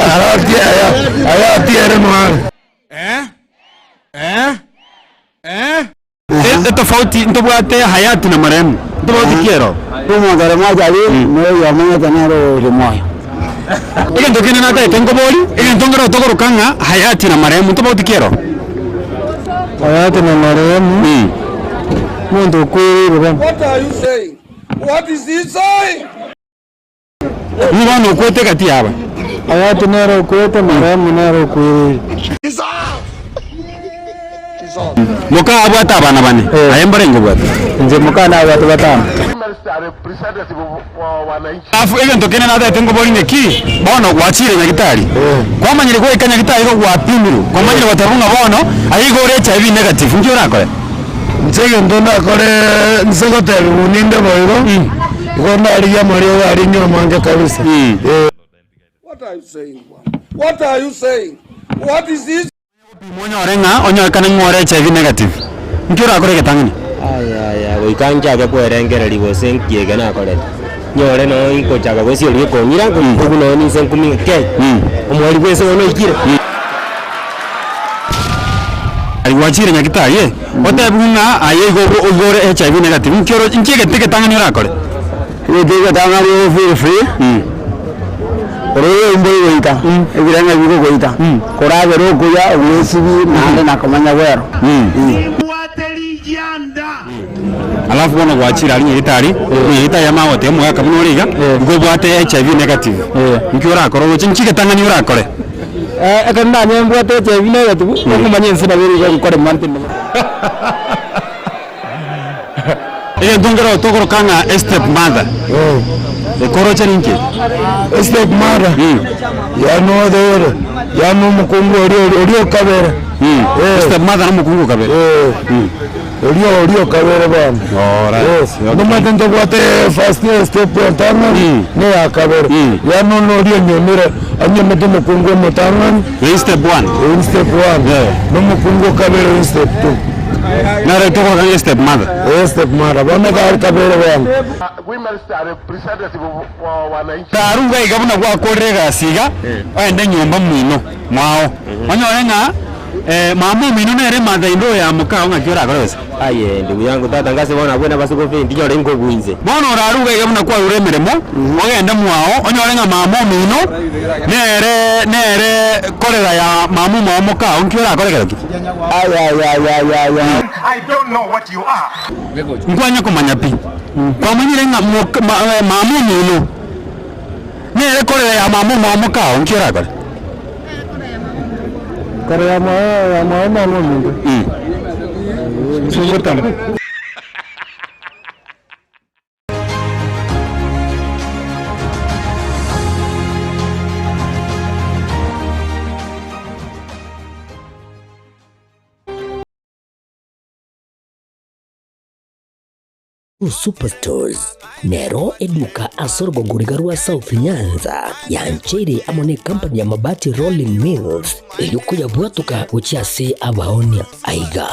Hayati, hayati ere noare. Eh? Eh? Eh? Etofauti ntobwate hayati na marehemu, ntobwate ki ero? Omonto ore mochari noyo omanyete nere ore moyo. Egento kende natagete nkoborie, egento nkere otokoroka ng'a hayati na marehemu ntobauti ki ero? Hayati na marehemu, omonto okwereirwe bono. What are you saying? What is he saying? Nigo bono okwete egati yabo. Hayati nere okwete, marehemu nere okwereirwe. Moka abwate abana bane, aye mbarenge obwate? Inche moka nabwate batano. Alafu egento kende natagete nkoborie ng'aki, bono gwachire nyagitari, kwamanyire goika nyagitari igo gwapimirwe, kwamanyire goteba ng'a bono aye igo ore HIV negative, nki orakore? Inche egento ndakore nse gotebiwa ninde boigo, igo ndarigie amariogo aria nywe amange kabisa. Eh. What are you saying bwana? What are you saying? What is he Onyore ng'a onyorekane ng'a ore HIV negative, nki orakore egetang'ani? Ayaya, goika nchake kwerengereria gose nki eke nakorete. Nyore nonya nkochaka gosiria ekong'ira, nkobua nonya ninse nkumia kei, omweri bwense bono oikire. Aye gwachire nyagitari eh, otebiwe ng'a aye igo igo ore HIV negative, nki oro nki egento egetang'ani orakore? Egento egetang'ani obe feel free, ore oimbo goita, ebirenge bigogoita, koragera okuya, ogwesibia naende na komanya bwero. Alafu bono gwachire aria nyagitari, nyagitari amanye goteba omogaka buna ore iga, igo obwate HIV negative, nki orakore oroche nki egetang'ani orakore? Ekero ndanyore mbwate HIV negative, nkomanya ense nabo ere iga nkorema ntende. Egento nkere tokoroka ng'a estep mother. Ekoroche ninki? Step mother yaani othere yaani omokungu oria oria okabere. Step mother na omokungu okabere. Oria oria okabere bono. Alright. Nomanyete ntobwate first step entang'ani na eya kabere. Yaani one oria onyomire anyomete omokungu omotang'ani. In step one. In step one. Na omokungu okabere in step two. Nere tokoroka ng'a step mother. Eh step mother. Bono ekare kabere bono. Taruga iga buna gwakorire egasi iga, ogende nyomba mwino mwao, onyore ng'a mama omino nere mother in law ya mokao ng'aki orakore gose? Aye ndugu yangu tata ngase bono abwo nabase gofeint tinyore nkobua inse. Bono oraruge iga buna kwarure emeremo, ogende mwao, onyore ng'a mama omino nere nere korera ya mama omwao mokao, nki orakore kerokio? Ayayayayaya. Nkwanya komanya pi. Kwamanyire ng'a mok ma mama omino nere korera ya mama omwao mokao, nki orakore? Korera ya mama omwana ominto. Inche ngotama. Superstores nero eduka ase orogongo riga rwa South Nyanza yancheire amo ne company ya Mabati Rolling Mills eyio koyabwatoka gochia ase abaonia. Aiga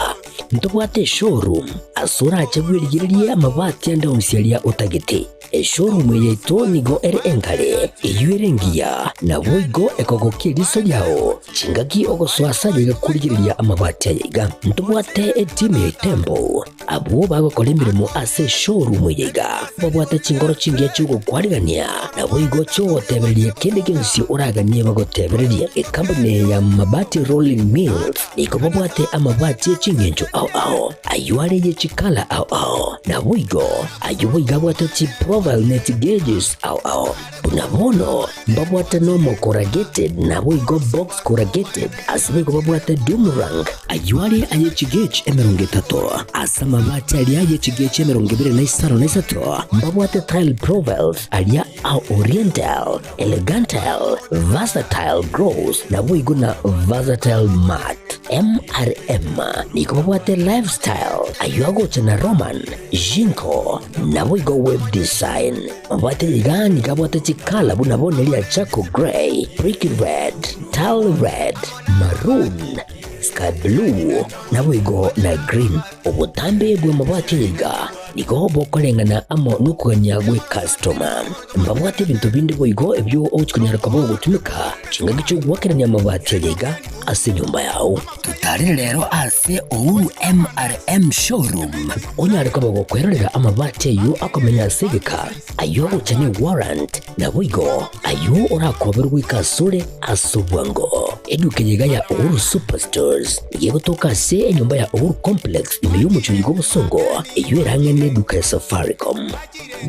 ntobwate eshowroom ase orache bwerigererie amabati ande onsi aria otagete. Eshowroom eye yaito nigo ere engare, eyio ere engiya, naboigo ekogokia eriso riao chingaki ogosoa ase ayaiga korigereria amabati ayaiga. Ntobwate etimu ya Itembo Abwo bagokora emeremo ase eshowroom eye iga, babwate chinkoro chingiya chi'ogokwarigania, naboigo chi'ogotebereria kende gionsi oraganie bagotebererie. Ekampuni eye ya Mabati Rolling Mills nigo babwate amabati e ching'encho ao ao, ayio are ye chikala ao ao, naboigo ayio boigo abwate chiprofile ne chigauges ao ao. Buna bono mbabwate normal corrugated naboigo box corrugated, ase boigo babwate doomerang, ayio are aye chigauge 30, ase amabati aria aye chigauge 25, mbabwate tile profiles aria a oriental, elegantile, versatile gloss naboigo na versatile matte. MRM nigo babwate lifestyle, ayio agocha na Roman, Jinko, naboigo web design. Mabwate iga nigo abwate chikala buna bono eria charcoal grey, brick red, tile red, maroon, sky blue, naboigo na green. Obotambe bw'amabati aya iga nigo bokoreng'ana amo nokogania gw'ecustoma. Mbabwate ebinto binde boigo ebio ogochia konyara koba ogotumeka chingaki chi'ogoakerania amabati aya iga ase enyomba yao. Totarere rero ase Uhuru MRM Showroom onyare koba gokwerorera amabati ayio akomenya ase egeka, ayio agocha ne warrant, naboigo ayio orakoberwe goika asore ase obwango. Eduka eye iga ya Uhuru Superstores nigo egotoka ase enyomba ya Uhuru Complex ime y'omochie oyo bw'Obosongo, eyio ere ang'e neduka ya Safaricom.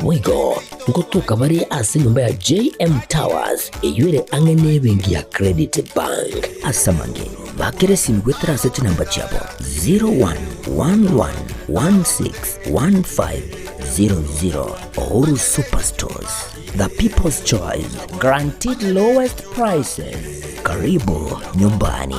Boigo ngotoka bare ase enyomba ya JM Towers eyio ere ang'e nebenki ya Credit Bank. Ase amange, bakera esimi goetera ase chinamba chiabo 0111161500. Uhuru Superstores, the people's choice, guaranteed lowest prices. Karibu nyumbani.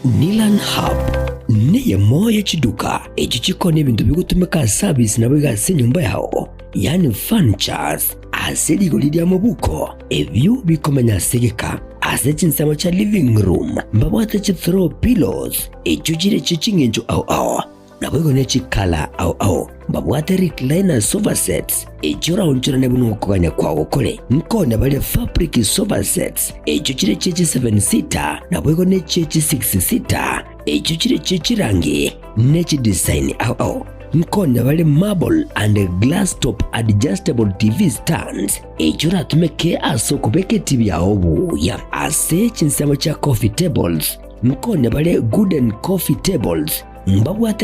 Nilan Hub neyemo ye chiduka echi chikona ebinto bigotumeka ase service nabo iga ase enyomba yao, yaani furnitures, ase rigori ria mobuko, ebio bikomenya ase egeka. Ase chinsemo chia living room mbabwate chi throw pillows echio chire chie ching'encho ao ao, naboigo ne chikala ao ao. Mbabwate recliner sofa sets echio oraonchorane buna okogania kwao kore. Nkonya bare fabric sofa sets echio chire chie chi seven seater naboigo ne chie chi six seater echio chire chie chirangi ne chidesign ao ao. Nkonya bare marble and glass top adjustable TV stands echio oratumeke ase okobeka etibi yao buya. Ase chinsemo chia coffee tables, nkonya bare gooden coffee tables mbabwate.